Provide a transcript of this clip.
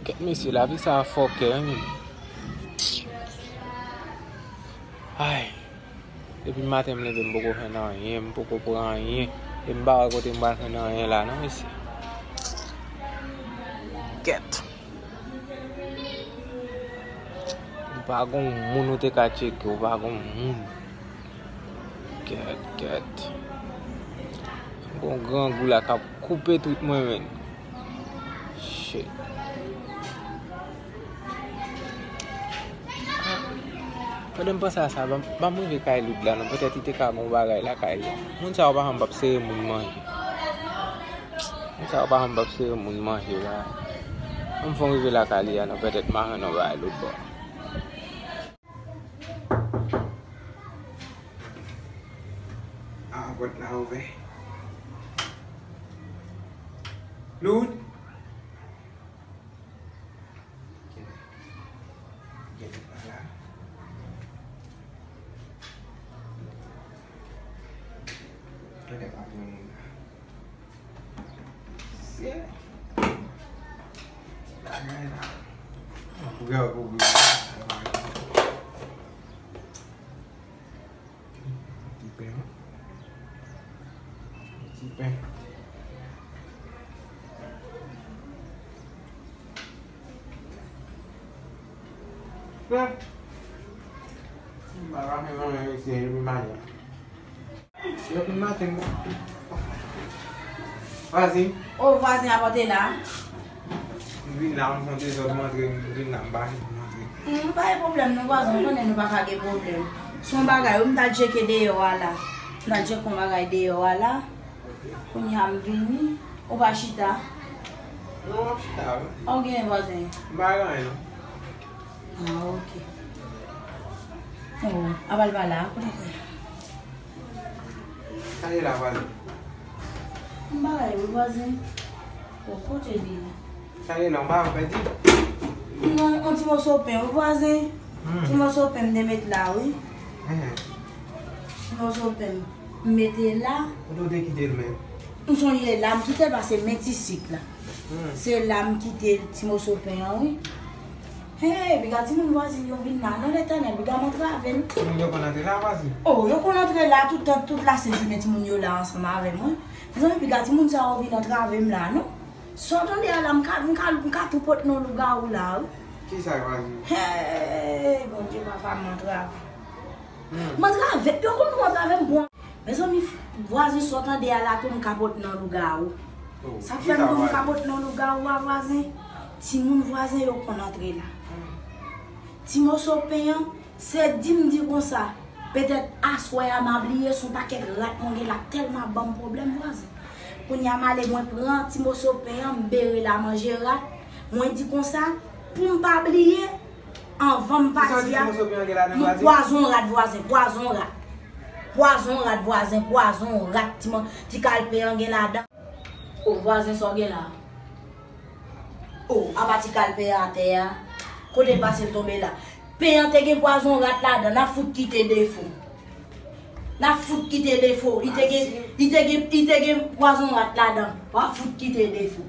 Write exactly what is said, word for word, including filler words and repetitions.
Kèt mesye, lavi sa a fòkè, wi, menm. Ay. Depi maten m leve, m poko fè anyen, m poko pran anyen. E m pa wè kote m pral fè anyen la, non, mesye. Kèt. Ou pa gon moun ou te ka tcheke, ou pa gon moun. Kèt, kèt. Gon grangou la k ap koupe tout mwen, menm. Shit. Pandan m panse a sa, ban, ban m rive kay Loud la, non. Petèt li te ka gon bagay lakay li. Moun sa yo pa janm p ap sere moun manje. Moun sa yo pa janm p ap sere moun manje la. Ban m fè yon rive lakay li a, non. Petèt m a jwenn yon bagay lòt bò. Ah, pòt la ouvè. Loud. Genlè pa la. Genlè pa gen moun la. Se bagay la. Ouvè, ouvè, ouvè. Ti pen, wi. Ti pen. Pen. M pa ka fè manman yo se yon manman. Depi maten. Vwazen. O, vwazen a pote la. M vin la, m fè dezòd, m antre, m vin la, m pa vin, m antre. Hmm, pa gen pwoblèm non, vwazen, ou konnen nou pa ka gen pwoblèm. Se yon bagay, wi, m t al tcheke deyò a la. M t al tcheke yon bagay deyò a la. Kounye a m vini, ou pa chita? Non, m ap chita, wi. Ou gen vwazen? M pa gen anyen, non. Ah, ok. Oh, apa l pa la, kote l ye? Sa ye la, vwazen? M pa la, wi, vwazen. Bon, kote li ye? Sa ye la, ou pa pèdi? Non, yon ti moso pen, wi, vwazen. Hmm. Ti moso pen m te met la, wi. Hmm. Ti moso pen m mete la. Kote w te kite l menm? M sonje la, m kite l pase men ti sik la. Hmm. Se la m kite ti moso pen an, wi. Hey, piga timoun vwazin yo vin la. Non, Letènèl, piga m antrave m. Timoun yo konn antre la, vwazin? Oh, yo konn antre la tout tan, tout lasent jounen timoun yo la ansanm avè mwen. Mezanmi, piga timoun sa yo vin antrave m la, non. Sa w tande a la, m ka, m ka, m ka tou pot nan lougawou la, wi. Kisa, vwazin? Hey, Bondye, papa, m antrave. Hmm. M antrave, yo konn tou antrave m bon. Mezanmi, vwazen, sa w tande a la tou, m kapot nan lougawou. Oh, sa k fè m tou m kapot nan lougawou a, vwazen? Timoun vwazen yo konn antre la. Hmm. Ti moso pen an, se di m di konsa, petèt aswè a m a bliye, se yon pakèt rat mwen gen la k tèlman ap ban m pwoblèm, vwazen. Kounye a m ale, mwen pran ti moso pen an, m bere la manje rat. Mwen di konsa, pou m pa bliye, anvan m pati a, m pwazon rat vwazen, pwazon rat. Pwazon rat vwazen, pwazon rat ti man, ti kalpe an gen ladan. O vwazen, sa w gen la? O, apa ti kalpe a atè a? Kote l pase l tonbe la? Pen an te gen pwazon rat ladan, n ap fout kite defo. N ap fout kite defo. Li te gen, li te gen, li te gen pwazon rat ladan. W ap fout kite defo.